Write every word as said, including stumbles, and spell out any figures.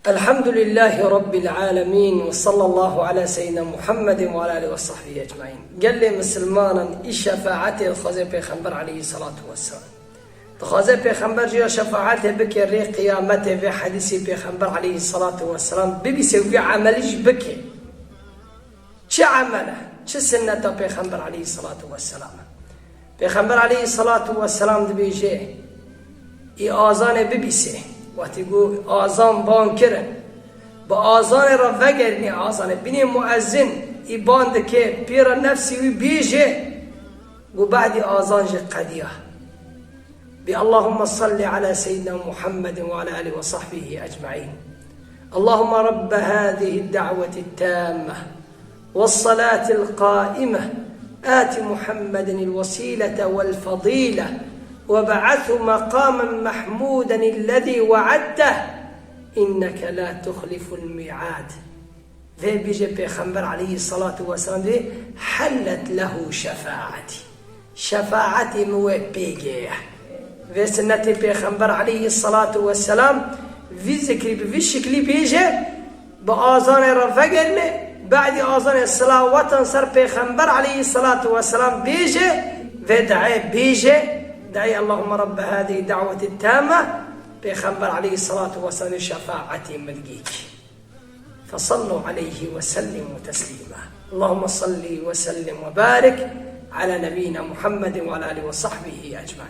Elhamdülillâhi Rabbil âlemîn ve sallallahu ala seyyidina Muhammedin ve ala alihi ve sahbihi ecmaîn. Gelê misilmanan, î şefaetê dixwaze Pêxember aleyhissalatu vesselam. Dixwaze Pêxember jî ya şefaetê bike, rê qiyametê vê hedîsê Pêxember aleyhissalatu vesselam bibîse û vê emelî jî bike. Çi emel e? Çi sinneta Pêxember aleyhissalatu vesselam e? Pêxember aleyhissalatu vesselam dibêje, î azanê bibîse, wextî ku azan ban kirin, bi azanê re vegerîne azanê, binê muezzin î ban dike, pê re nefsê wî bêje, ku badî azan jî qediya. Bi Allahümme salli ala seyyidina Muhammedin ve ala alihi ve sahbihi ecmaîn. Allahümme Rabbe hâzihi da'veti tamme ve salatil qaime, ati Muhammedin il vesilete vel fadile ve ba'athu maqamen mahmuden illezî ve'adteh, inneke la tuhliful mi'ad. Vê bêje Pêxember aleyhissalatu vesselam dê, hellet lehu şefaetî. Şefaetê min wê pêgê ye. Vê sinnetê Pêxember aleyhissalatu vesselam vî zikrî bi vî şiklî bêje, bi azanê re vegerîne, badî azanê silawatan ser Pêxember aleyhissalatu vesselam bêje, vê deê bêje, deê Allahümme Rabbe hâzihi da'veti tamme, Pêxember aleyhissalatu vesselam şefaetê min gîk. فصلوا عليه وسلموا تسليما. اللهم صل وسلم وبارك على نبينا محمد وعلى آله وصحبه أجمعين.